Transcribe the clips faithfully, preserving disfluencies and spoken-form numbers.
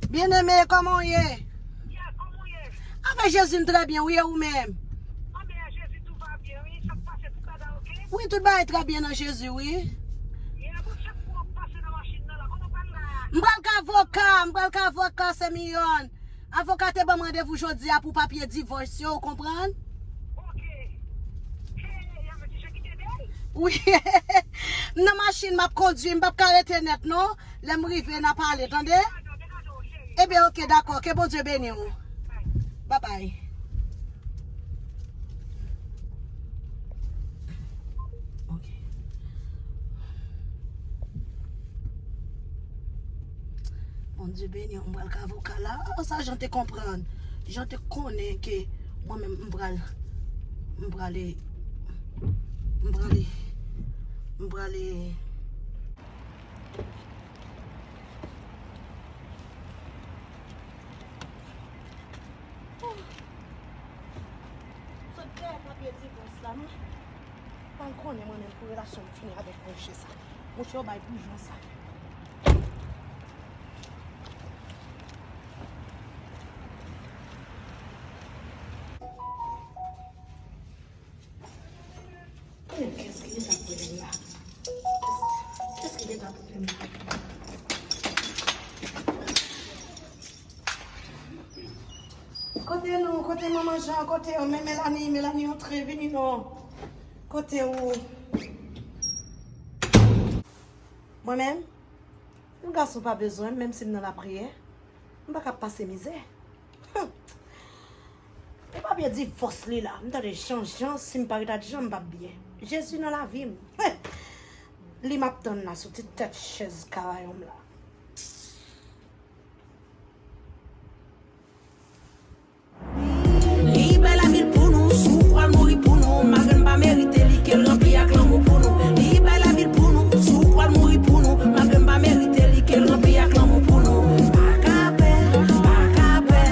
Byeneme, kòman w ye? Avèk Jezi, m trè byen, wi, e ou menm? Wi, tout bagay trè byen nan Jezi, wi. M pral ka avoka, m pral ka avoka, sè Miyòn. Avoka te ban m randevou jodi a pou papye divòs yo, ou konprann? Wi. M nan machin, m ap kondui, m p ap ka rete nèt, non. Lè m rive, n a pale, tande? Ebyen, oke, dakò. Ke Bondye beni w. Babay. Oke. Bondye beni w, m pral ka avoka la. Oh, sa Jan te konprann. Jan te konnen ke mwen menm m pral, m prale, m prale, m prale. Sot dèyè papye divòs la, non. Pa l konnen mwen menm pou relasyon m fini avèk monche sa. Monche yo bay pou Jan sa. Kiyès ki gentan ap rele m la? Kiyès ki gentan ap rele m la? Kote nou? Kote manman Jan? Kote w? Men Melanie, Melanie, antre, vini non. Kote w? Mwen menm? Yon gason pa bezwen m, menm si m nan lapriyè. M pa ka pase mizè. Hum. E papye divòs li la. M tande Jan Jan, si m pa ret ak Jan, m p ap byen. Jezi nan lavi m. Li m ap tann la sou ti tèt chèz karayon m la. Li bay lavi l pou nou, si w kwè l mouri pou nou, malgre n pa merite li, ke l ranpli ak lanmou pou nou. Li bay lavi l pou nou, si w kwè l mouri pou nou, malgre n pa merite li, ke l ranpli ak lanmou pou nou. Pa ka pè, pa ka pè,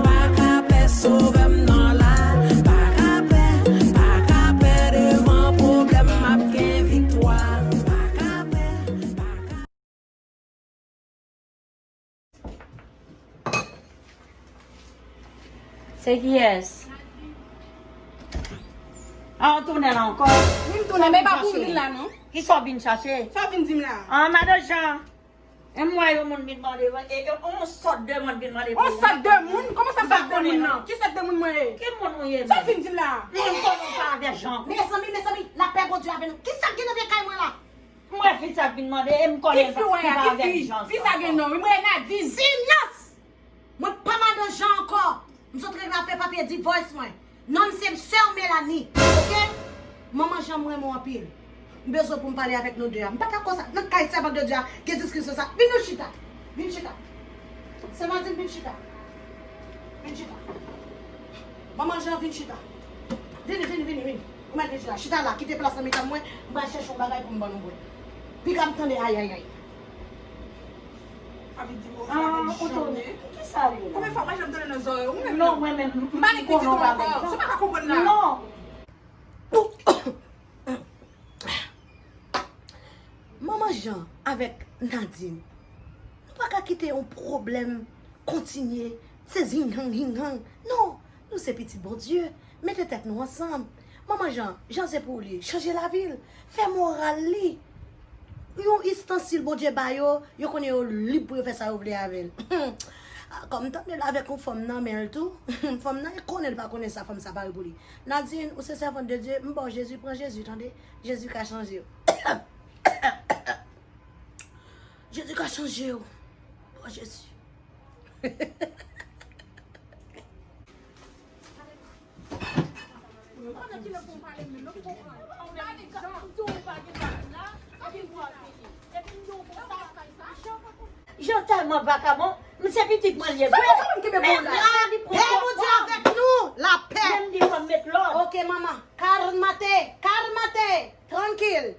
pa ka pè, Sovè m nan la. Pa ka pè, pa ka pè, devan pwoblèm m ap gen viktwa. Pa ka pè, pa ka Se kiyès? Ah, w tounen la ankò? Wi, m tounen, men pa pou m vin la, non. Kisa w vin chache? Sa w vin di m la? Ah, madan Jan. E m wè yon moun vin mande, e, e, yon sòt de moun vin mande pou ou. Yon sòt de moun? Kòman sa, sòt de moun nan? Ki sòt de moun mwen ye? Ki moun ou ye menm? Sa w vin di m la? Mwen m konnen w pa avè Jan. Mezanmi, mezanmi, lapè Bondye avè nou. Kisa k gen nan vye kay mwen la? M wè fi sa k vin mande, e m konnen l pa, li pa avèk Jan. Fi sa gen non, wi, mwen Nadine. Silans! Mwen pa madan Jan ankò. M sot regle afè papye divòs mwen. Non m se sè w Melanie, oke? Manman Jan, m renmen w anpil. M bezwen pou m pale avèk nou de a. M pa ka konsa. Nan kay sèvant de Dye a, gen diskisyon sa. Vin nou chita. Vin chita. Sè Nadine, vin chita. Vin chita. Manman Jan, vin chita. Vini, vini, vini, vini. Ou mèt vin chita. Chita la, kite plas nan mitan mwen. M pral chèche yon bagay pou m ban nou bwè. Piga m tande ayayay. Ah, ou tande? Kisa li la? Konbyen fwa mwen janm tande nan zòrèy ou menm? Non, mwen menm, m pa gen pitit ou ankò. Si w pa ka konprann la. Non. Manman Jan avèk Nadine, nou pa ka kite yon pwoblèm kontinye, se zinghang hinghang. Non, nou se pitit Bondye, mete tèt nou ansanm. Manman Jan, Jan se pou li, chanje lavi l, fè moral li. Yon istansil Bondye ba yo, yo konnen yo lib pou yo fè sa yo vle avè l. Kòm m tande l avèk yon fanm nan men l tou, fanm nan e konnen l pa konnen sa fanm sa pare pou li. Nadine, ou se sèvant de Dye, m ba w Jezi, pran Jezi, tande. Jezi ka chanje w. Jezi ka chanje w. Pran Jezi. Jan tèlman vakabon, m se pitit mwen l ye vre. Men la li pran Bondye avèk nou, lapè. Menm li fò m met lòd. Oke, manman. Kalmate, kalmate, trankil.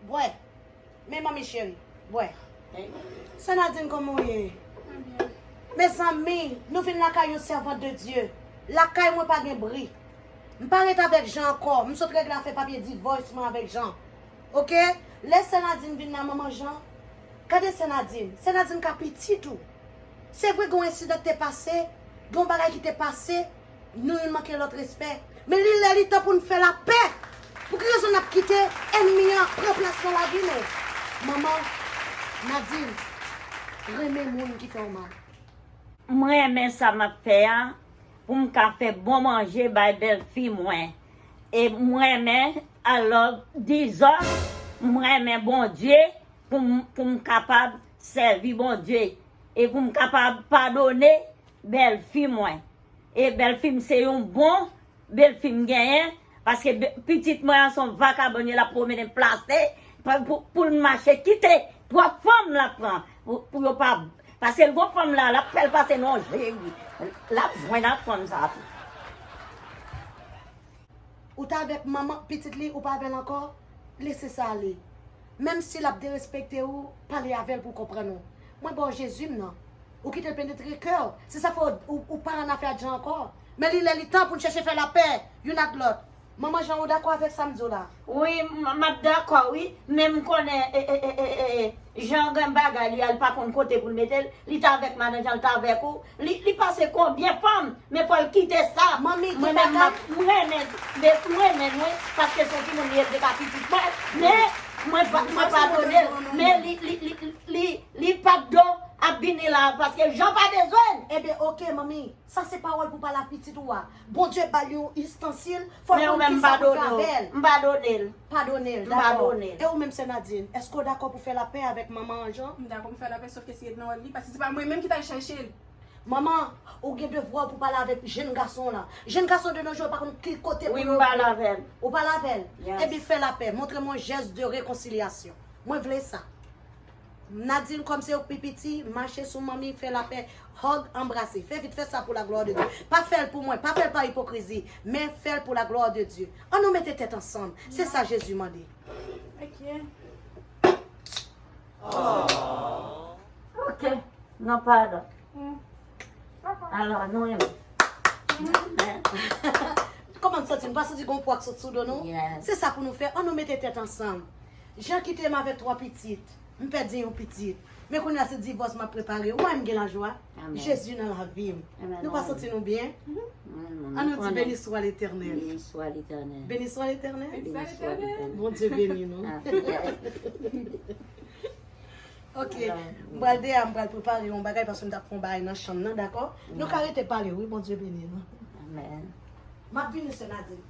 Bwè. Men manmi cheri, bwè. Sè Nadine, kòman w ye? Mezanmi, nou vin lakay yon sèvant de Dye. Lakay mwen pa gen bri. M pa ret avèk Jean ankò. M sot regle afè papye divòs mwen avèk Jean. Oke? Lè sè Nadine vin la, manman Jean, gade sè Nadine. Sè Nadine ka pitit ou. Se vre, gen yon ensidan ki te pase, gen yon bagay ki te pase, nou youn manke lòt respè. Men li lè li tan pou n fè lapè. Pou ki rezon n ap kite ènmi an pran plas nan lavi nou? Manman Nadine, renmen moun ki fè w mal. M renmen sa m ap fè a pou m ka fè bon manje bay bèlfi mwen. E m renmen, alò, dizòs, m renmen Bondye pou m, pou m kapab sèvi Bondye. E pou m kapab padone bèlfi mwen. E bèlfi m se yon bon bèlfi m genyen, paske pitit mwen an se yon vakabon, l ap pwomennen plase pou l mache kite pwòp fanm l ap pran pou yo pa, paske l gon fanm la, l ap fè l pase nan yon jeri, l ap jwenn ak fanm sa tou. Ou t avèk manman pitit li, ou pa avè l ankò? Lese sa ale. Menm si l ap derespekte ou, pale avè l pou l konprann ou. Mwen ba w Jezi m nan. Ou kite l penetre kè w. Se sa fè w, ou pa annafè ak Jean ankò. Men li lè li tan pou n chèche fè lapè youn ak lòt. Manman Jean, ou dakò avèk sa m di w la? Wi, m ap dakò wi, men m konnen Jean gen bagay li a, li pa konn kote pou l mete l. Li t avèk madan Jean, li t avèk ou. Li, li pase konbyen fanm, men fò l kite sa. Manmi, gen bagay. M renmen, m renmen l wi, paske se yon timoun li ye, l te ka pitit mwen. Men, mwen, mwen padone l. Men li, li, li, li, li pa t dwe ap vini la, paske Jean pa bezwen l. Ebyen, oke, manmi. Sa se pawòl pou pale ak pitit ou a. Bondye ba l yon istansil, fò l konn kisa pou l fè avè l. M padone l. Padone l, dakò. E ou menm, sè Nadine, èske w dakò pou fè lapè avèk manman an Jean? M dakò pou fè lapè, sòf ke si l ret nan wòl li, paske se pa mwen menm ki t al chèche l. Manman, ou gen devwa w pou pale avèk jenn gason w lan. Jenn gason de nos jours pa konn ki kote pou yo. Wi, m pale avè l. Ou pale avè l? Yes. Ebyen, fè lapè. Montre m yon jès de rekonsilyasyon. Mwen vle sa. Nadine, kòm se ou k pi piti, mache sou manmi, fè lapè, hug, anbrase. Fè vit, fè sa pour la gloire de Dieu. Pa fè l pou mwen, pa fè l pa ipokrizi, men fè l pour la gloire de Dieu. Ann nou mete tèt ansanm. Se sa Jezi mande. Ok. Ok. Non, padon. Alò, nou renmen. Kòman n santi? Nou pa santi gon pwa k sot sou do nou? Se sa pou nou fè. Ann nou mete tèt ansanm. Jean kite m avèk twa pitit. M pèdi yon pitit. Men kounye a se divòs m ap prepare. Ou pa wè m gen lajwa? Jezi nan lavi m. Nou pa santi nou byen? Ann nou di, Béni soit l'Éternel. Béni soit l'Éternel. Béni soit l'Éternel. Bondye beni nou. Ok. M pral deyò, m pral prepare yon bagay paske m t ap fè yon bagay nan chanm nan, dakò? Nou ka rete pale wi, Bondye beni nou. Amèn. M ap vini, sè Nadine.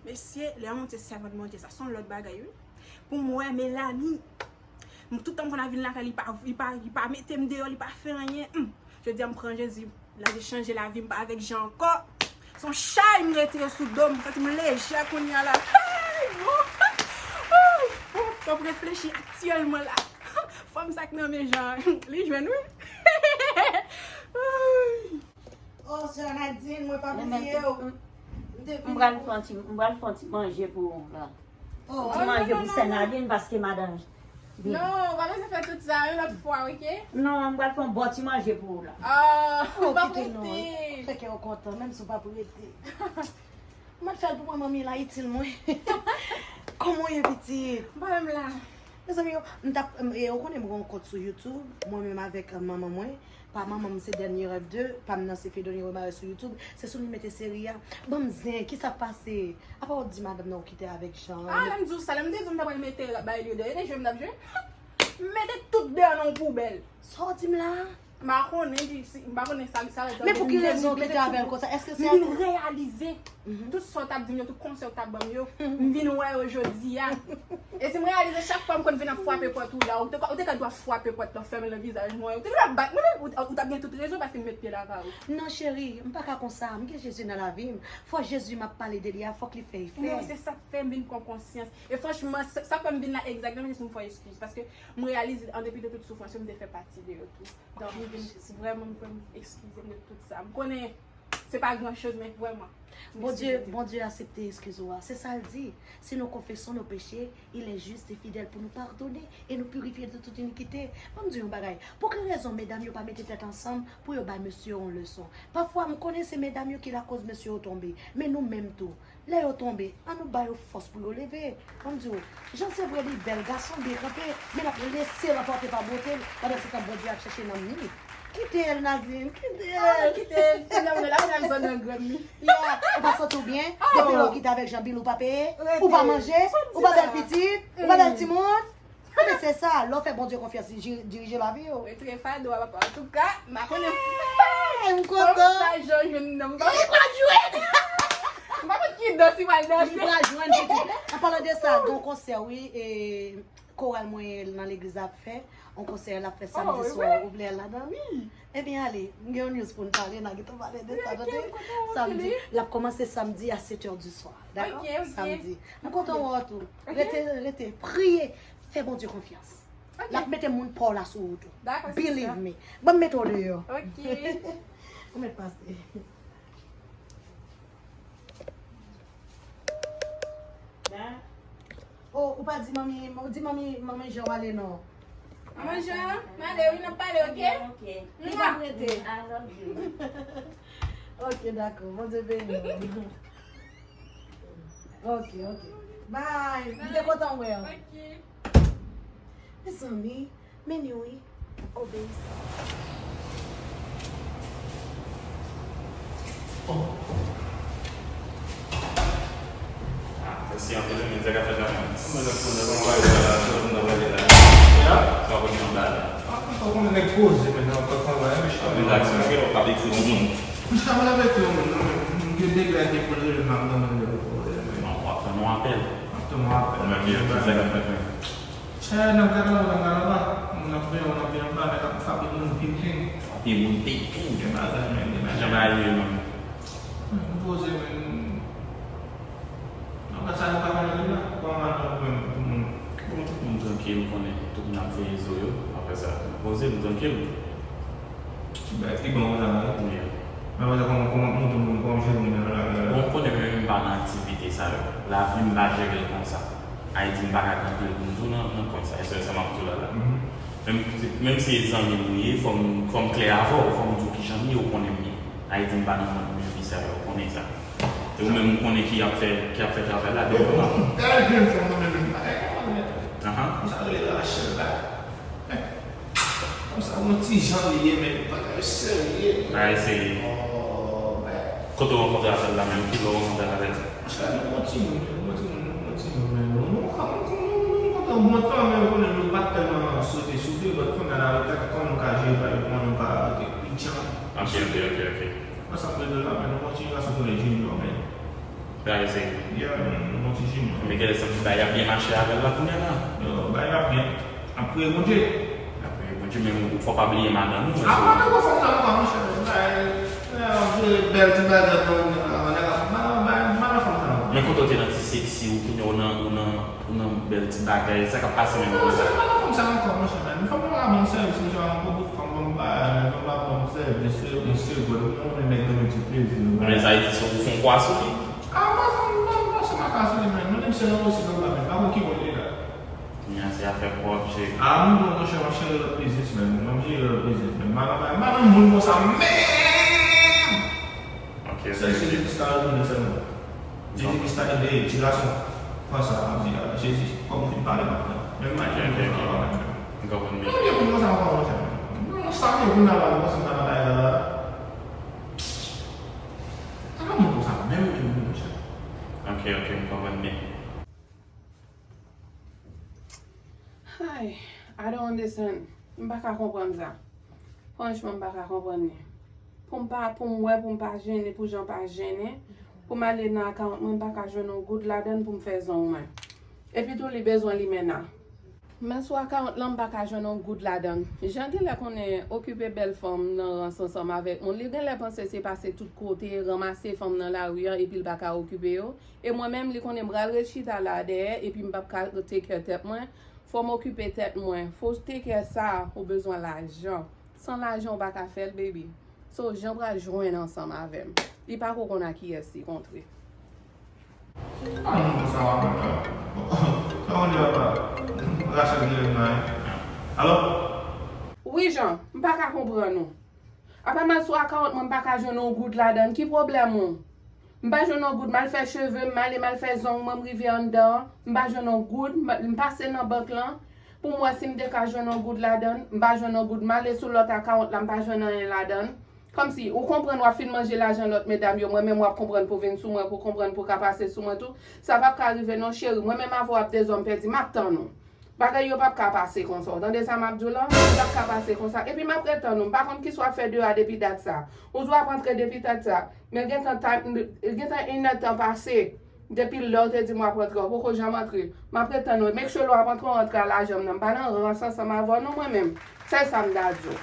Mesye, lè yon moun se sèvant Bondye, sa se yon lòt bagay wi. Pou m wè Melanie, m tout tan m konn ap vin lakay li, li pa, li pa, li pa mete m deyò, li pa fè anyen. Humm. Jodi a m pran Jezi, Jezi chanje lavi m, m pa avèk Jean ankò. Se yon chay m retire sou do m, m santi m lejè kounye a la. Hey, bon. Bon, fò m reflechi aktyèlman la. Fanm sa k nan men Jean, li jwenn wi. Oh, sè Nadine, mwen pa bliye w. M te vin. M pral fè yon ti, m pral fè yon ti manje pou ou la. Ti manje pou sè Nadine paske madanm. Non, ou pa bezwen fè tout sa yon lòt fwa, oke? Non, m pral fè yon bon ti manje pou ou la. Ah, ou pa prete. Fè kè w kontan, menm si w pa prete. M ap fè l pou mwen, manmi, l a itil mwen. Kòman w ye, pitit? M pa menm la. Mezanmi, m t ap, ou konnen m gen yon kont sou YouTube, mwen menm avèk manman mwen. Pa manman m se dènye rèv de pa m nan se Fedony Romare sou YouTube. Se sou li mete seri a. Ban m zen, kisa k pase? Apa w di madanm nan ou kite avèk Jean? Ah, lè m di w sa, lè m te di w m ta pral mete bagay li yo deyò, e te jwe m t ap jwe? M mete tout deyò nan yon poubèl. Sa w di m la a? M pa konnen, m pa konnen sa, sa vle di. Men pou ki rezon w kite avè l konsa? Èske se. M vin reyalize tout sa w t ap di m yo, tout konsèy w t ap ban m yo, m vin wè yo jodi a. E si m reyalize chak fwa m konn vin ap frape pòt ou la, ou te ka, ou te ka dwe ap frape pòt la, fèmen nan vizaj mwen, ou te dwe ap bat mwen, ou, ou t ap gen tout rezon paske m met pye lakay ou. Non cheri, m pa ka konsa, m gen Jezi nan lavi m. Fò Jezi m ap pale de li a, fòk li fè efè. Men wi, se sa k fè m vin pran konsyans. E franchman, sa, sa k fè m vin la egzakteman, se pou m fè eskiz. Paske m reyalize, an depi de tout soufrans yo, m te fè pati de yo tou. Donk, m vin vrèman, m vrèman eskize m de tout sa. M konnen Se pa gran choz, men vrèman. Bondye, Bondye aksepte eskiz ou a. Se sa l di. Si nous confessons nos péchés, il est juste et fidèle pour nous pardonner et nous purifier de toute iniquité. Ban m di yon bagay. Pou ki rezon medam yo pa mete tèt ansanm pou yo bay mesye yo yon leson? Pafwa, m konnen se medam yo ki lakoz mesye yo tonbe. Men nou menm tou. Lè yo tonbe, an nou ba yo fòs pou yo leve. Ban m di w, Jan se vre li bèl, gason byen kanpe, men l ap lese l anpòte pa bote l, pandan se tan Bondye ap chèche nanm li. Kite l, Nadine, kite l. Kite l. Kounya m la, m nan zòn nan grann li. Ya, ou pa santi w byen? Depi lè w kite avèk Janbil, ou pa peye, ou pa manje, ou pa bèl pitit, ou pa bèl timoun. Anben se sa, lè w fè Bondye konfyans, li jiri- dirije lavi w. Retire fado a papa. Antouka, m pa konnen. Hey, m kontan. Sa Jan jwenn nan. M pa konn ki dans li pral danse. Li pral jwenn pitit. An palan de sa, gen yon konsè wi, e, koral mwen nan legliz ap fè. Yon konsè l ap fè samdi swa. Ou vle al ladan? Wi. Ebyen ale, m gen yon news pou n pale, n a gentan pale de sa, tande? Samdi, l ap kòmanse samdi a sèt è di swa. Dakò? Samdi. M kontan wè w tou. Rete, rete, priye, fè Bondye konfyans. L ap mete moun pa w la sou wout ou. Believe me. Ban m mete w deyò. Ou mèt pase. Oh, ou pa di manmi, di manmi, manmi Jean w ale non. Manman Jean, m ale wi, n ap pale, oke? Ok. Li pa rete. I love you. Ok, dakò. Bondye beni w. Ok, ok. Bye. M te kontan wè w. Ok. Mezanmi, men nou wi. Obeyisans. Oh. Ah, mèsi anpil, men sa ka fèt la menm. Mwen nan konnen mwen wè la, tout moun wè la. Ya? Sa konn yon bagay. Ah, mwen pa konnen nèg poze, men nan pa travay, men chita. Relax, mwen gen lòt pa ekri yon moun. Mwen chita mwen avèk yon moun, non, men mwen gen de gade pou l rele m ap nan mwen de pou l rele m. Non, w ap tann yon apèl. W ap tann yon apèl. Mwen gen sa ka fèt menm. Chè, n ap gade la, n ap gade la. N ap veye, n ap veye anba, nèg ap frape moun pinpin. Frape moun pinpin. Gen bagay, men, gen bagay. Jan bagay yo ye menm. Hmm, m poze, men. Nan gad sa, nou pa konnen la. Kòman nou menm, pou moun. Bon, tout moun trankil, konnen tout moun ap veye zo yo. Apre sa, nou poze, nou trankil. Bagay pi bon konsa, wi. Wi. Men apre sa, kòman, kòman pou moun, kòman jere moun nan lari a la? Bon, ou konnen mwen menm m pa nan aktivite sa yo. Lavi m pa jere l konsa. Ayiti, m pa ka gen anpil moun tou nan, nan kwen sa. E se sa m ap di w la la. Menm, menm si e zanmi m ou ye, fò m, fò m klè avè w, fò m di w kijan m ye, ou konnen m ye. Ayiti, m pa nan mond m yo ki sa yo, ou konnen sa. E ou menm, ou konnen ki ap fè, ki ap fè travay la, depi w ap. Bèl grenn fanm nan men menm bagay, kòman l rele? Ahan. Sa rele Rachel la. Konsa, yon ti jan li ye, men bagay serye. Bagay serye. Oh, men. Kote w rankontre avè l la menm? Kilè w rankontre avè l? Monchè, nou gon timoun, nou gon timoun, nou gon timoun, men nou, nou, nou, nou, nou kontan bon tan, men ou konnen nou pa t tèlman sote, sote, but kounye a la, nou ka, kòman nou ka jere bagay, kòman nou ka rete pi djanm. Ok, ok, ok, ok. Ansanm de nou la, men nou gon ti gason ki rele Junior, men. Bagay serye. Yeah, men nou gon ti Junior. Men genlè santi bagay ap byen mache avè l la kounye a la. Yo, bagay ap byen. Ap priye Bondye. Ap priye Bondye, men ou fò pa bliye madanm ou. A, madanm ou fanm sa ankò, monchè. Bagay, lè w ap jere bèl ti bagay pou ou, nèg ap, madanm, madanm fanm sa ankò. Men kote w te nan ti seksi, ou kounye a w nan, ou nan, ou nan bèl ti bagay, sa k ap pase menm? Non, se pa nan fanm sa ankò, monchè, men fanm nan pa ka ban m sèvis, monchè, yon gwo bout fanm ban m bagay, men fanm pa ban m sèvis, se, se gwo, nou konnen nèg renmen ti plezi, nou. Men sa vle di se ou fè yon kwa sou li? A, mwen, mwen, mwen, se pa ka sou li, men nou menm se nou osi, nou pa menm, pa konn ki bò li la. Kounye a se afè kòb, cheri. A, m bon, monchè, m ap jere lòt biznis, men, m ap jere lòt biznis, men, m pa nan, m pa nan moun konsa, men! Ok, ok, ok. Sèl Jezi Kris ka retounen sèlman. Jezi Kris ta gen de ti gason. Konsa, m ap di, a, Jezi, kòm ou fin pale, m ap pran. Men m pa gen moun konsa ankò, men. M konprann byen. Mwen gen moun konsa ankò, monchè. Non, sa m gen moun nan la, m panse m ta nan bagay la la. Sa pa moun konsa, menm, menm, menm, monchè. Ok, ok, m konprann byen. Ay, I don't understand. M pa ka konprann sa. Franchman, m pa ka konprann li. Pou m pa, pou m wè, pou m pa jennen, pou Jan pa jennen, pou m ale nan akawont mwen, m pa ka jwenn yon goud ladan l pou m fè zong mwen. Epi tou, li bezwen limena. Men sou akawont lan, m pa ka jwenn yon goud ladan l. Jan genlè konnen okipe bèl fanm nan rans ansanm avèk moun. Li genlè panse se pase tout kote, ranmase fanm nan lari an, epi l pa ka okipe yo. E mwen menm, li konnen m pral ret chita la dèyè, epi m p ap ka take care tèt mwen. Fò m okipe tèt mwen. Fò w take care sa, ou bezwen lajan. San lajan, ou pa ka fè l, baby. So, Jan pral jwenn ansanm avè m. Li pa ko konn a kiyès li kontre. Ah non, konsa w ap mwen la. Bon, sa w di papa? Rachel rele m la, wi. Alo? Wi, Jan, m pa ka konprann ou. Apa m al sou akawont mwen, m pa ka jwenn yon goud ladan l. Ki pwoblèm ou? M pa jwenn yon goud, m al fè cheve m, m ale, m al fè zong mwen, m rive anndan an, m pa jwenn yon goud, m, m pase nan bank lan pou m wè si m te ka jwenn yon goud ladan l, m pa jwenn yon goud, m ale sou lòt akawont la, m pa jwenn anyen ladan l. Kòmsi, ou konprann w ap fin manje lajan lòt medam yo, mwen menm w ap konprann pou vin sou mwen, pou konprann pou ka pase sou mwen tou. Sa p ap ka rive non, cheri. Mwen menm avè w ap dezòm pèdi, m ap tann ou. Bagay yo p ap ka pase konsa. Ou tande sa m ap di w la? Li p ap ka pase konsa. Epi m ap ret tann ou. M pa konn kisa w ap fè deyò a depi dat sa. Ou di w ap antre depi dat sa. Men gentan, gentan inèdtan pase. Depi lè w te di m w ap antre, w poko janm antre. M ap ret tann ou. Make sure lè w ap antre, w antre a lajan m nan. M pa nan rans ansanm avè w non mwen menm. Sèl sa m ta di w.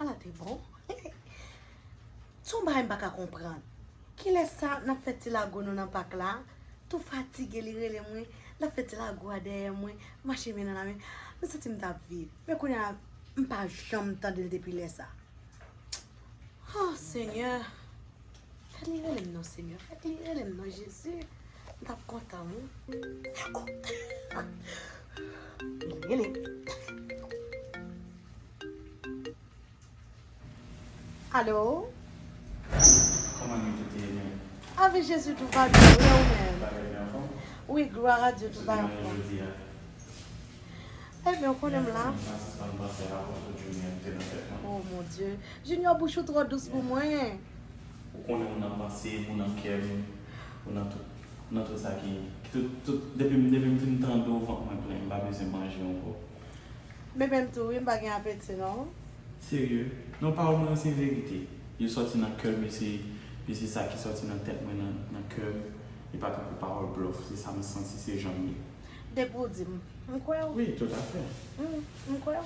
Ala te bon. Se yon bagay m pa ka konprann. Kilè sa n ap fè ti lago nou nan pak la? Tou fatige, li rele mwen, l ap fè ti lago a dèyè mwen, mache men nan lamen. Mwen santi m t ap viv. Men kounye a, m pa janm tande l depi lè sa. Oh, Senyè. Fè li rele m non, Senyè. Fè li rele m non, Jezi. M t ap kontan, wi. Oh. Li rele. Alo? Kòman nou tout ye menm? Ave Jezi, tout va byen, wi, ou menm? Bagay byen anfòm? Wi, glwa a Dye, tout va anfòm. Jodi a. Ebyen, ou konnen m la. M pa sispann panse a ou tout jounen, m te nan tèt mwen. Oh, mon Dieu. Junior, bouch ou twò dous pou mwen. Ou konnen ou nan panse m, ou nan kè m, ou nan tout, ou nan tout sa ki, ki tout, tout, depi m, depi m fin tande w, vant mwen plen, m pa bezwen manje ankò. Men menm tou, wi, m pa gen apeti, non. Serye? Non, pawòl mwen yo se verite. Yo sòti nan kè m, e se, e se sa ki sòti nan tèt mwen, nan, nan kè m. E pa tankou pawòl blòf, se sa m santi, se jan m ye. Depi w di m, m kwè w. Wi, tout à fait. Mm, m kwè w.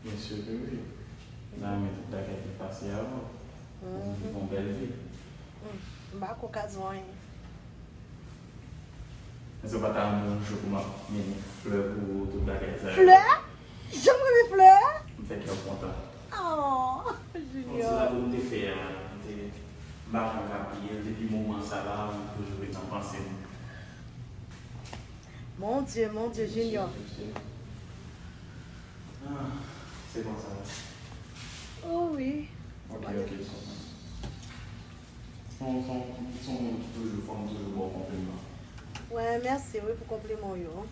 Byen si ke wi. M ta renmen tout bagay te pase avan. Pou m viv yon bèl vi. Mm, m pa ka okazyon anyen. Èske w pa ta renmen yon jou pou m ap mennen flè pou ou, tout bagay sa yo? Flè? Jan m renmen flè! M fè kè w kontan. Oh, Junior. Yon ti lago m te fè a, m te, m pa janm ka bliye l. Depi moman sa la, m toujou ret nan panse m. Mon Dieu, mon Dieu, Junior. Ah, se konsa. Oh wi. Ok, ok, se konsa. Se yon, se yon, se yon moun ki toujou fò m toujou ba w konpliman. Wè, mèsi wi pou konpliman w yo.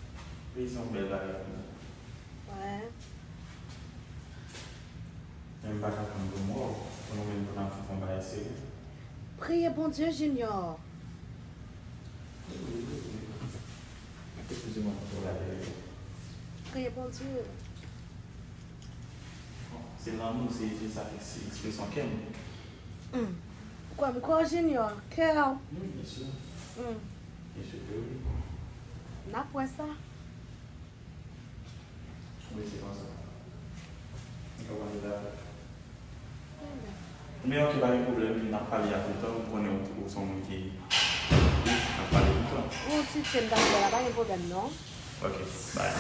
Wi, se yon bèl bagay pou mwen. Wè. Men m pa ka tann pou m wè w, pou nou menm pou n ap viv yon bagay serye. Priye Bondye, Junior. Wi, wi, wi. Eskize mwen pou gade. Priye Bondye. Se lanmou, se, se sa ki ekspresyon kè m. Mm. Kwè m, kwè w, Junior, kè w. Wi, byen si. Mm. Byen si ke wi. N ap wè sa. Wi, se konsa. Ou konprann sa? Men ok, pa gen pwoblèm, n ap pale apre tan, ou konnen ou, ou se yon moun ki, wi, n ap pale tout tan. Yon ti fen m t ap fè la, pa gen pwoblèm non. Ok, bye.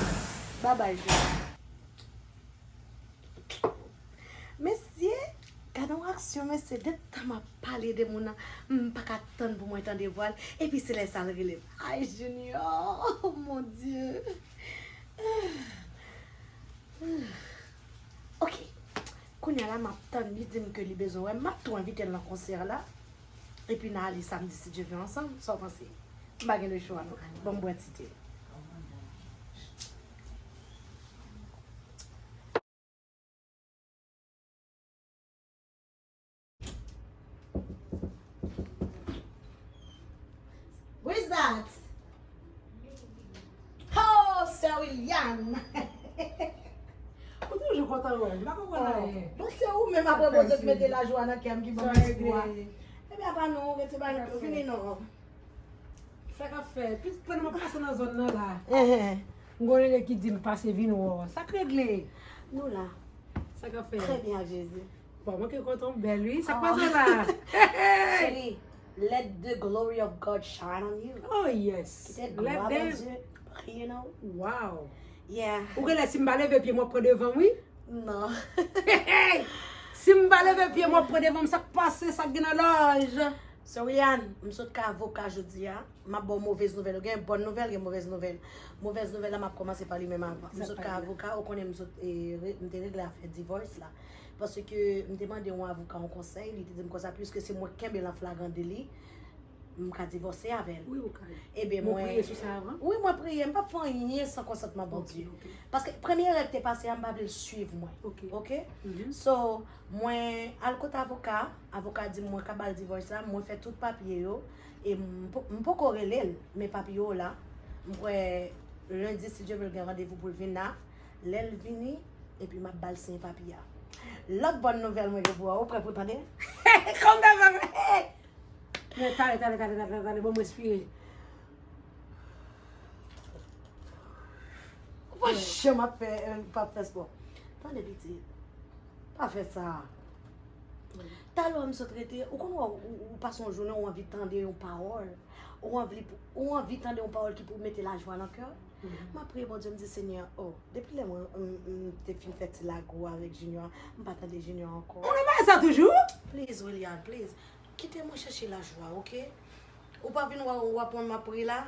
Bye bye, Junior. Mesye, gade yon aksyon, mesye. De tan m ap pale de moun nan, m pa ka tann pou mwen tande vwa l. Epi se lè sa l rele m. Ay, Junior, mon Dieu. Ok. Kounye a la, m ap tann li di m ke li bezwen wè m. M ap tou envite l nan konsè la. Epi n a ale samdi, si Dye vle, ansanm. Sa w panse? M pa gen lechwa, non. Ban m bwè ti te. Who is that? Oh, Sir William! Ou toujou kontan wè m, m pa konprann anyen. Bon, se ou menm apre Bondye ki mete lajwa nan kè m, ki ban m espwa. Ebyen, apa non, rete bay nou, vini non. Sa k ap fèt? Pitit mwen, m ap pase nan zòn nan la. Enhen. M gon nene ki di m pase vin wè w. Sa k regle? Nou la. Sa k ap fèt? Trè byen ak Jezi. Bon, mwen ki kontan w bèl wi. Sa k pase la? Cheri, let the glory of God shine on you. Oh yes. Kite glwa Bondye priye nan ou. Wow. Yeah. Ou genlè si m pa leve pye m w ap pran devan m wi. Non. Si m pa leve pye m w ap pran devan m, sa k pase, sa k gen nan lòj? Sè Williane, m sot ka avoka jodi a. M ap ba w movèz nouvèl. Gen bòn nouvèl, gen movèz nouvèl. Movèz nouvèl la, m ap kòmanse pa li menm avan. M sot ka avoka, ou konnen m sot, e, re- m te regle afè divòs la. Paske m te mande yon avoka yon konsèy, li te di m konsa, piske se mwen k kenbe l an flagran deli, m ka divòse avè l. Wi, ou ka. Ebyen, Mwen mwen. Priye sou sa avan. Wi, mwen priye. M p ap fè anyen san konsantman Bondye. Ok, ok. Paske premye erè k te pase a, m pa vle l swiv mwen. Ok. Ok? Mhm. So, mwen al kote avoka. Avoka di m mwen ka ba l divòs la. Mwen fè tout papye yo. E m po- m poko rele l. Men papye yo la. M kwè lendi, si Dye vle, l gen randevou pou l vin la. Lè l vini, epi m ap ba l siyen papye a. Lòt bòn nouvèl mwen gen pou ou. Ou prè pou tande? Konn ta fè. Men tale, tale, tale, tale, tale, bon, m respire. Ou pa janm ap fè, euh, pa ap fè spò. Tande pitit. Pa fè sa. Talè m sot rete, ou konn wè ou, ou, ou pase yon jounen, ou anvi tande yon pawòl. Ou anvi, ou anvi tande yon pawòl ki pou mete lajwa nan kè w. M ap priye Bondye, m di, Senyè, oh, depi lè mwen, m, m te fin fè ti lago avèk Junior, m pa tande Junior ankò. Ou nan bagay sa toujou? Please, William, please. Kite mwen chèche lajwa, ok? Ou pa vin wè w ap wè m ap ri la?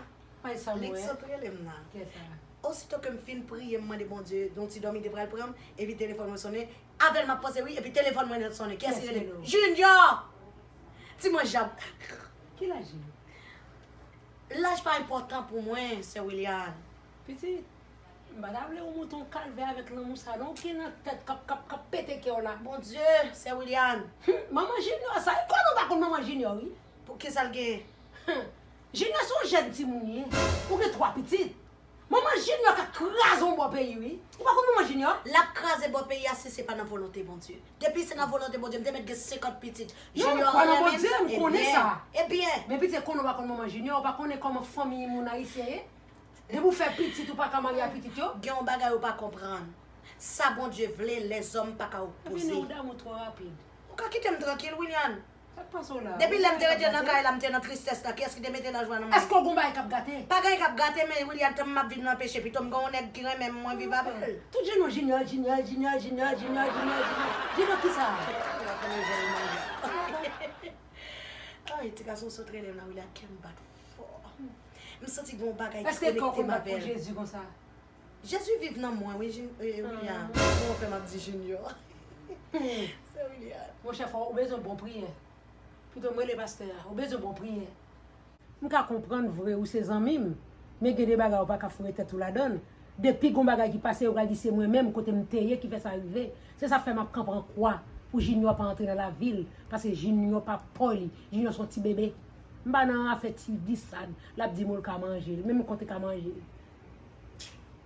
Ay, sa m Li wè. sot rele m la. Kè sa. Osito ke m fin priye, m mande Bondye, yon ti dòmi te pral pran m, epi telefòn mwen sonnen. Avè l m ap panse, wi, epi telefòn mwen nan sonnen. Kiyès ki rele m? Junior! Ti mwen jab. Ki laj Junior? Laj pa enpòtan pou mwen, sè William. Pitit, m pa ta vle ou monte yon kalvè avèk lanmou sa, non, ki nan tèt k ap, k ap, k ap pete kè w la. Bondye, sè William. Manman Junior sa, e konnen w pa konn manman Junior, wi. Pou ki sa l gen? Junior se yon jèn timoun li ye. Ou gen twa pitit. Manman Junior ka kraze yon bò peyi, wi. Ou pa konn manman Junior? L ap kraze bò peyi a si se pa nan volonte Bondye. Depi se nan volonte Bondye, m te mèt gen senkant pitit. Non, m kwè nan Bondye, m konnen sa. Ebyen. Men pitit, konnen w pa konn manman Junior, ou pa konnen kòman fanmi moun ayisyen ye. Depi w fè pitit, ou pa ka marye a pitit yo. Gen yon bagay ou pa konprann. Sa Bondye vle, lèzòm pa ka Epi nou opoze. Damou twò rapid. Ou ka kite m trankil, William. Sa k pase w la? Depi lè m te rete nan kay la, m te nan tristès la. Kiyès ki te mete lajwa nan mwen? Èske w gon bagay k ap gate? Pa gen anyen k ap gate, men William, tanm m ap viv nan peche, pito m gen yon nèg ki renmen m, mwen viv avè l. Tout jounen Junior, Junior, Junior, Junior, Junior, Junior, Junior. Junior ki sa? Ay, ti gason sot rele m la, William, kè m bat fò. M santi gen yon bagay ki Èske kè w konekte konn m bat avè pou l. Jezi konsa? Jezi viv nan mwen, wi, Jin- eh, William. Mwen fè m ap di Junior. Sè William. Monchè, fò ou bezwen bon priyè. Pito m rele pastè a. Ou bezwen bon priyè. M ka konprann vre ou se zanmi m, men gen de bagay ou pa ka foure tèt ou ladan l. Depi gon bagay ki pase, yo pral di se mwen menm kote m te ye ki fè sa rive. Se sa k fè m ap kanpe an kwa pou Junior pa antre nan lavi l, paske Junior pa paw li. Junior se yon ti bebe. M pa nan afè ti disad, l ap di m ou l ka manje l, men m konte ka manje l.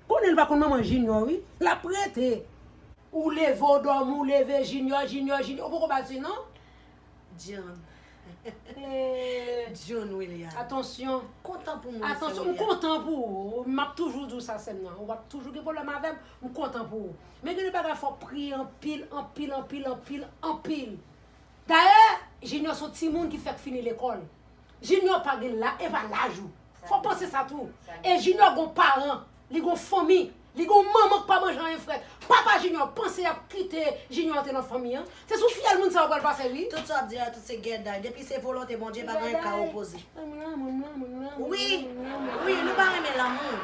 Konnen l pa konn manman Junior, wi. L ap rete. Ou leve, w dòmi, ou leve, Junior, Junior, Junior. Ou poko bat li, non? John. Eh, John William. Atansyon. Kontan pou mwen, Atansyon, sè m William. Kontan pou ou. M ap toujou di w sa, sè m nan. W ap toujou gen pwoblèm avè m, m kontan pou ou. Men gen de bagay fò w priye anpil, anpil, anpil, anpil, anpil. Dayè, Junior se yon timoun ki fèk fini lekòl. Junior pa gen la, e pa laj ou. Fò w panse sa tou. E Junior gon paran, li gon fanmi, li gon manman k pa manje anyen frèt. Papa Junior panse y ap kite Junior antre nan fanmi an. Se sou fyèl moun sa yo pral pase, wi. Tout sa w ap di la, tout se gèday. Depi se volonte Bondye, pa gen anyen ka opoze. Lanmou, lanmou, lanmou, lanmou, Wi, lanmou, lanmou. Wi, nou pa renmen lanmou.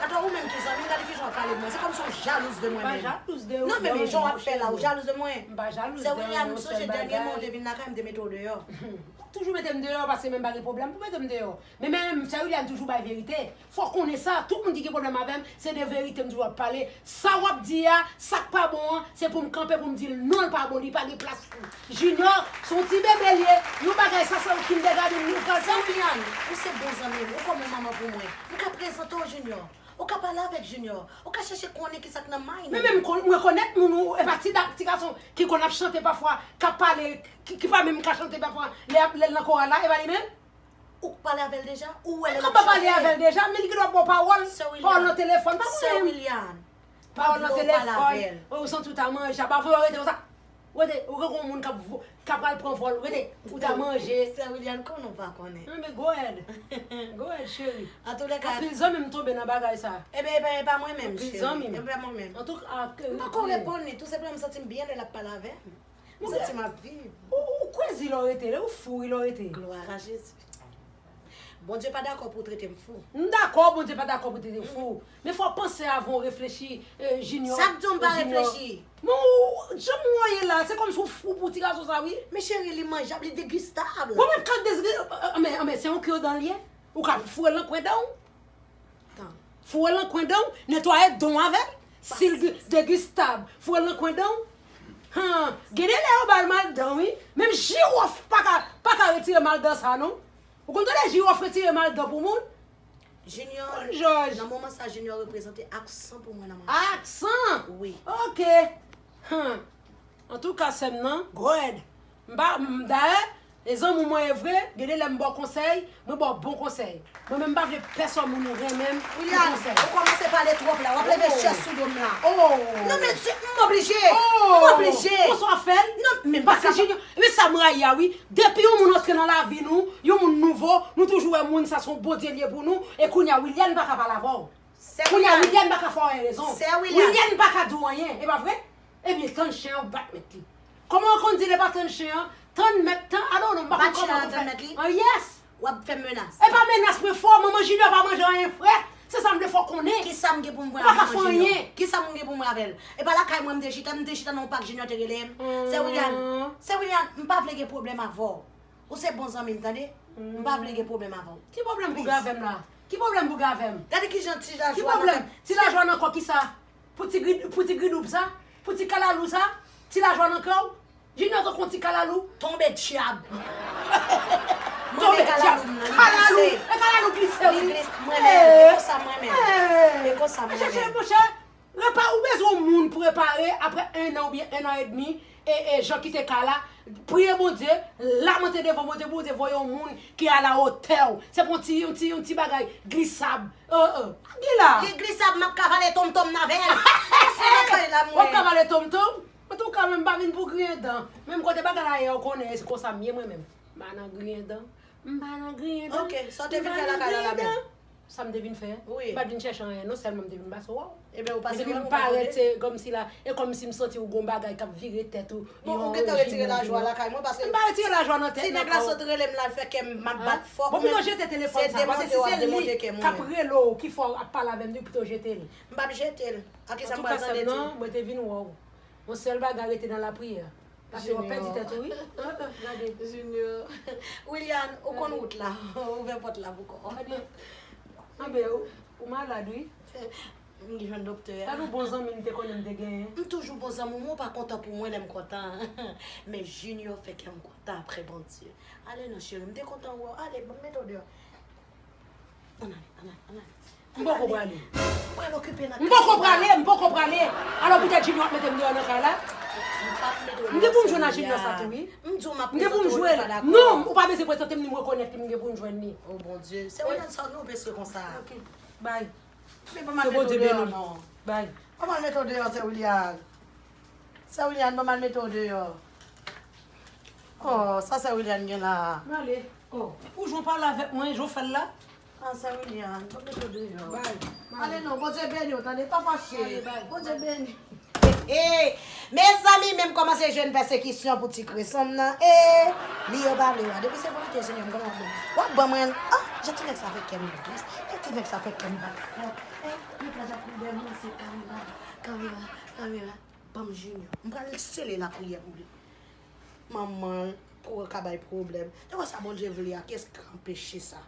Atò ou menm ki zanmi m, gade ki jan w ap pale de mwen. Se kòmsi w jalouz de mwen M pa menm. jalouz de ou, Non, men, men jan w ap fè la, ou jalouz de mwen. M pa jalouz Sè de ou, William, yon sonje sèl dènye mwa w bagay. Te vin lakay, m te mete w deyò. Ou toujou mete m deyò, paske menm pa gen pwoblèm pou mete m deyò. Men, men, sè William toujou bay verite. Fò w konnen sa, tout moun ki gen pwoblèm avè m, se de verite m toujou ap pale. Sa w ap di a, sa k pa bon an, se pou m kanpe pou m di l non, l pa bon, li pa gen plas pou Junior, se yon ti bebe l ye, yon bagay sa se yon kindergarten, nou pral Sè William, ou se bon zanmi m, ou kòm yon manman pou mwen. M ka prezante w Junior. Ou ka pale avèk Junior. Ou ka chèche konnen ki sa k nan may li. Men menm kon- m rekonèt moun ou, e pa ti da- ti gason ki konn ap chante pafwa, k ap pale, ki, ki pa menm ka chante pafwa, lè, lè l nan koral la, e pa li menm? Ou pale avè l deja? Ou wè lè l Kòm ap pa pale chante? Avè l deja, men li gen dwa ba w pawòl, Sè William. Pawòl nan telefòn, pa Sè konnen. William. Pawòl nan Ou vle w pale avè telefòn, l. ou santi w ta manje, pa vle w rete konsa. Rete, ou gen yon moun k ap vo- k ap pral pran vòl. Rete, ou ta manje. Sè William, konnen w pa konnen. Non, men go ahead. Go ahead, cheri. Antouka, Anpil zanmi m tonbe nan bagay sa. Ebyen, e pa, e pa mwen menm, Anpil cheri. zanmi m. E pa mwen menm. Antouka, M pa ko reponn li, tou senpleman, m santi m byen lè l ap pale avè m. M santi m ap viv. Ou, ou crazy lè w rete, ou fou wi lè w rete. Gloire à Jésus. Bondye pa dakò pou w trete m fou. M dakò, Bondye pa dakò pou w trete m fou. Men fò w panse avan w reflechi, eh, Junior. Sa k di w m pa Junior. Reflechi? Men ou, jan m wè w ye la, se kòmsi w fou pou ti gason sa wi. Men cheri, li manjab, li degustab. Bon, men kal dezri, anmen, anmen, se yon kyo dan l ye. Ou ka foure l nan kwen dan w. Tan. Foure l nan kwen dan w, netwaye dan w avè l. Si l degustab, foure l nan kwen dan w. Han, gen de lè yo ba l mal dan wi. Menm jiwòf pa ka, pa ka retire mal dan sa non. Ou konn tande jiwòf retire mal dan pou moun? Junior, Konn Jòj. Nan moman sa, Junior reprezante aksan pou mwen nan mache. Aksan? Wi. Ok. Hum. Antouka, sè m nan, go ahead. M pa, m, dayè, e zanmi mwen e vre, gen de lè m ba w konsèy, mwen ba w bon konsèy. Mwen menm, m pa vle pèsòn moun renmen m pou William, konsèy. Ou kòmanse pale twòp la, w ap leve Oh. Chè sou do m la. Oh! Non, men di, m oblije. Oh! M oblije. Konsa w ap fè l? Non, men m Paske pa Junior, men sa m rayi a wi. Depi yon moun antre nan lavi nou, yon moun nouvo, nou toujou wè moun sa se yon Bondye l ye pou nou, e kounye a William pa ka pale avè w. Sè Kounye a William. William pa ka fè w anyen rezon. Sè William. William pa ka di w anyen, e pa vre? Ebyen, tann chen an bat mèt li. Kòman w konn di lè pa tann chen an? Tann mèt, tann, I don't know, m pa Bat konn chen kòman an, pou tann fè. Mèt li? Ah, yes! W ap fè menas. E pa menas mwen fè w, manman Junior pa manje anyen frèt. Se sa m vle fè w konnen. Kisa m gen pou m wè Ou pa ka avè fè manman Junior? anyen. Kisa m gen pou m wè avè l? E pa lakay mwen m te chita, m te chita nan yon pak Junior te rele m. Sè William, Sè William, m pa vle gen pwoblèm avè w. Ou se bon zanmi m, tande? M pa vle gen pwoblèm avè w. Ki pwoblèm pou gen avè m la? Ki pwoblèm pou gen avè m? Gade kijan ti Ki lajwa nan pwoblèm? kè m. Ti lajwa nan kò kisa? Pou ti gri, pou ti gridoub sa? Pou ti kalalou sa? Ti lajwa nan kè w? Junior tankou yon ti kalalou. Tonbe dyab. Mwen Tonbe men kalalou dyab. m nan, li Kalalou. glise. E kalalou glise Li wi. glise. Mwen men, e konsa mwen men. E konsa mwen Monchè, men. Monchè, repa, ou bezwen yon moun pou repare apre en an oubyen en an edmi, e, e jan ki te ka la. Priye Bondye, lamante devan Bondye, Bondye voye yon moun ki a la otè w. Se pa yon ti, yon ti, yon ti bagay glisab. Euh, euh. Gen la. Li glisab, m ap kavale tonmtonm nan avè l. Se nan kay la m W ap ye. Kavale tonmtonm? Antouka, men m pa vin pou griyen dan. Menm kote bagay la ye, ou konnen, se konsa m ye mwen menm. M pa nan griyen dan. M pa nan griyen dan. Ok, sa w te vin fè lakay la la menm? Sa m te vin fè? Wi. M pa t vin chèche anyen, non, sèlman m te vin pase w. Ebyen, ou M pase te vin mwen, ou parèt, pa se kòmsi la, e kòmsi m santi w gon bagay k ap vire tèt ou. Bon, ou gentan retire lajwa lakay mwen, paske M pa retire lajwa nan tèt ti mwen nèg la ankò. Sot rele m la, l fè kè m ap bat fò. Bon, pito jete telefòn sa, paske si se li k ap rele w, ki fè w ap pale avè m, pito jete l. M p ap jete l. A kisa m Antouka, pral sè m tande di? Nan, mwen te vin wè w. Yon sèl bagay rete nan lapriyè. Paske w ap pèdi tèt ou, wi. Gade. Junior. William, ou konn wout la. Ouvè pòt la pou kò. Gade. Anben, ou, ou malad, wi. M jwenn doktè a. Gade yon bon zanmi m te konnen m te genyen. M toujou bon zanmi w, men w pa kontan pou mwen lè m kontan. Men Junior fè kè m kontan apre Bondye. Ale non, cheri, m te kontan wè w. Ale, ban m mete w deyò. Ann ale, ann ale, ann ale. M poko prale. Pral okipe nan M poko prale, m poko prale. Alò poutèt Junior ap mete m deyò nan kay la? M gen pou m jwenn a Junior sa tou, wi. M di w m ap M gen pou m prezante w, jwenn. pa dakò. Non, ou pa bezwen prezante m ni m rekonèt li, m gen pou m jwenn li. Oh Bondye. Se ou nan sa nou bezwen konsa. Ok, bay. Men ban m al Se Bondye mete w beni deyò w. non. Bay. Ban m al mete w deyò, sè William. Sè William, ban m al mete w deyò. Oh, sa sè William gen la. M ale. Oh, ou jwenn pale avèk mwen, jan w fè l la? Ah, sè William, ban m mete w deyò. Bay. Ale non, Bondye beni w, tande, pa fache. Ale, bay. Bondye beni. Hey, mezanmi, men m kòmanse jwenn pèsekisyon pou ti kreson m nan. Hey, li yo pa vle wè. Depi se volonte Senyè m kòmanse. W ap ban mwen. Ah, jan ti nèg sa fè kè m dous. Jan ti nèg sa fè kè m bat fò. Hey, li pran jan pwoblèm nan, se kamera, kamera, kamera. Ban m Junior. M pral sele lapriyè pou li. Manman l pou ka bay pwoblèm. Te wè sa Bondye vle a, kiyès k anpeche sa?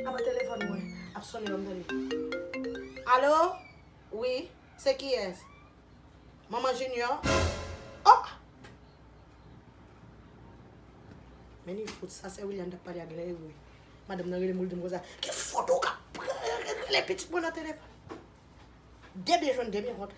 Apa telefòn mwen ap sonnen, ban m tande. Alo? Wi, se kiyès? Manman Junior? Oh! Men ni fout, sa sè William t ap pale a genlè e vre. Madanm nan rele m pou l di m konsa, ki fout ou ka rele pitit mwen nan telefòn? De byen jwenn, de byen kont.